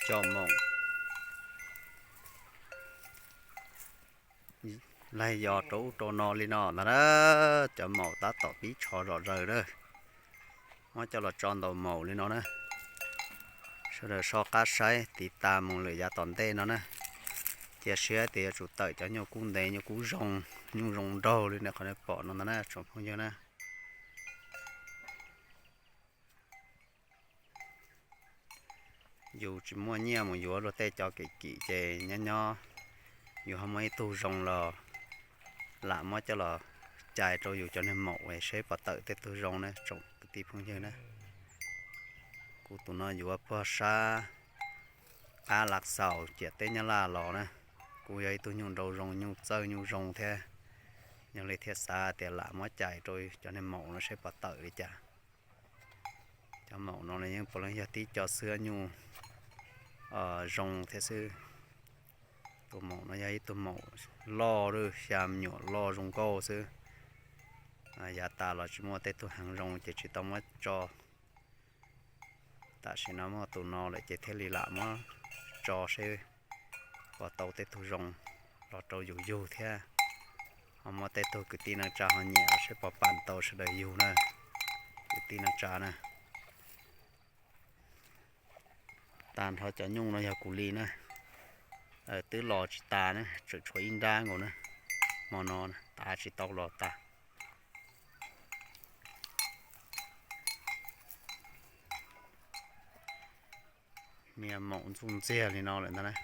cov maum laig yos rau ub rau no li no ntag na. Cov maum tab tom pib tsho zom zaws na. Muab coj los tso ntaus maum li no na. Sawv daws soj qab saib tiv tas mus lawm yav tom ntej no na. Cia siab tias yuav tsum tawm cov nyuj kub ntev nyuj kub zoo, nyuj zoo nraug li nej qhov nej pom no ntag na tsoom phooj ywg na. Yus tsis muaj nyiaj mus yuav luag tej cov kim kim ces nyob nyob yus ho muaj ib tug zoo los lam muab coj los cais rau yus cov niag maum seb puas tawm tej tug zoo na tsoom kwv tij phooj ywg na. Kuv tus no yuav puag sab qab Lav Xaus ciam teb Nyab Laj los na. Kuv yog ib tug nyuj nraug zoo nyuj txawj nyuj zoo thiab, yog li thiaj xav tias lam muab cais rau cov niag maum no seb puas tawm li cas. Cov maum no yeej puav leej yog tib co xwb nyuj zoo thiab xwb. Tus maum no yog ib tug maum loj lawm, xya me nyuam loj zoo nkauj xwb. Yav tas los tsis muaj tej tug heev zoo ces tsis tau muab tso. Tam sim no muaj tus no lawm ces thiaj li lam muab tso seb puas tau tej tug zoo los rau yus yug thiab. Ho muaj tej tug kwv tij neej tsa ho nyiam los seb puas pam tau sawv daws yug na, kwv tij neej tsa na. Tag nrho cov nyuj no yog kuv li na, twb los tsis tas na, tseem tshuav ib nrab nkaus na, hmo no tav tsis tau los tas. Niag maum ntxuj ntxiag li no lawm ntag na.